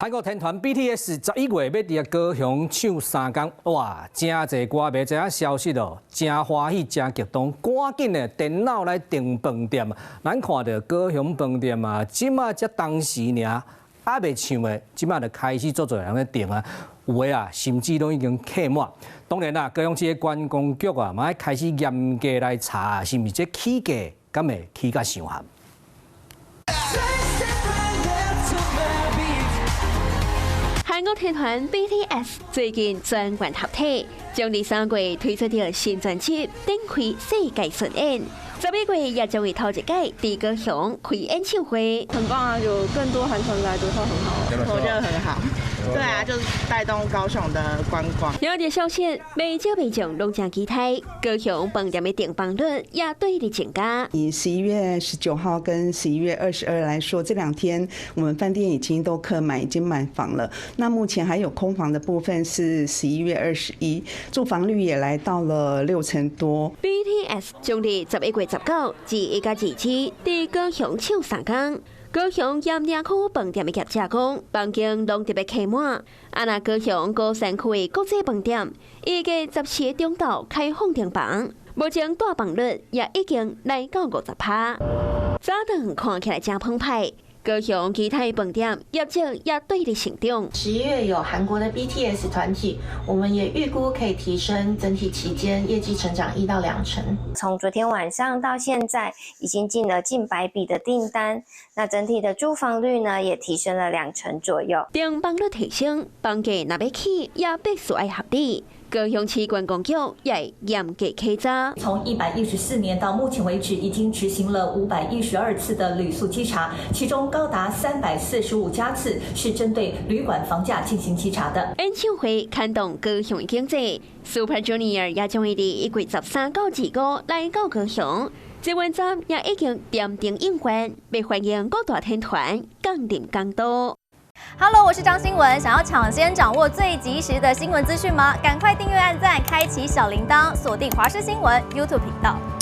韓國天團 BTS 11月欲佇高雄唱3工，哇！誠濟歌迷知影消息哦，誠歡喜，誠激動，趕緊的電腦來訂飯店。咱看著高雄飯店啊，這馬才當時爾，猶未唱的，這馬就開始足濟人咧訂啊，有的啊，甚至攏已經客滿。當然啦，高雄市的觀光局啊，嘛愛開始嚴格來查，是毋是這起價，敢會起甲傷懸？韓國天團 BTS 最近全員合體，將佇3月推出著新專輯，展開世界巡演。11月也將會頭一擺佇高雄開演唱會。很棒啊！有更多韓團來的話很好，我覺得很好。對啊，就是帶動高雄的觀光。有個消息，袂少民眾攏誠期待，高雄飯店的訂房率也對日增加。以11月19號跟11月22來說，這2天我們飯店已經都客滿，已經滿房了。那目前還有空房的部分是11月21，住房率也來到了6成多。 BTS 將佇11月19、21佮27佇高雄唱3工。高雄鹽埕區飯店的業者講，房間攏特別客滿。啊，若高雄高山區的國際飯店，預計14個鐘頭開放訂房，目前帶房率也已經來到50%。早頓看起來誠澎湃。高雄其他飯店業績也對日成長。11月有韓國的 BTS 團體，我們也預估可以提升整體期間業績成長1到2成。從昨天晚上到現在，已經進了近百筆的訂單，那整體的住房率呢，也提升了2成左右。訂房率提升，房價若欲起，也必須愛合理。高雄市觀光局也嚴格稽查。從114年到目前為止，已經執行了512次的旅宿稽查，其中高達345家次是針對旅館房價進行稽查的。演唱會牽動高雄經濟，Super Junior 也將會佇1月13到25來到高雄。捷運站也已經點燈應援，欲歡迎各大天團降臨港都。 Hello，我是張新文。想要搶先掌握最及時的新聞資訊嗎？趕快訂閱、按讚、開啟小鈴鐺，鎖定華視新聞 YouTube 頻道。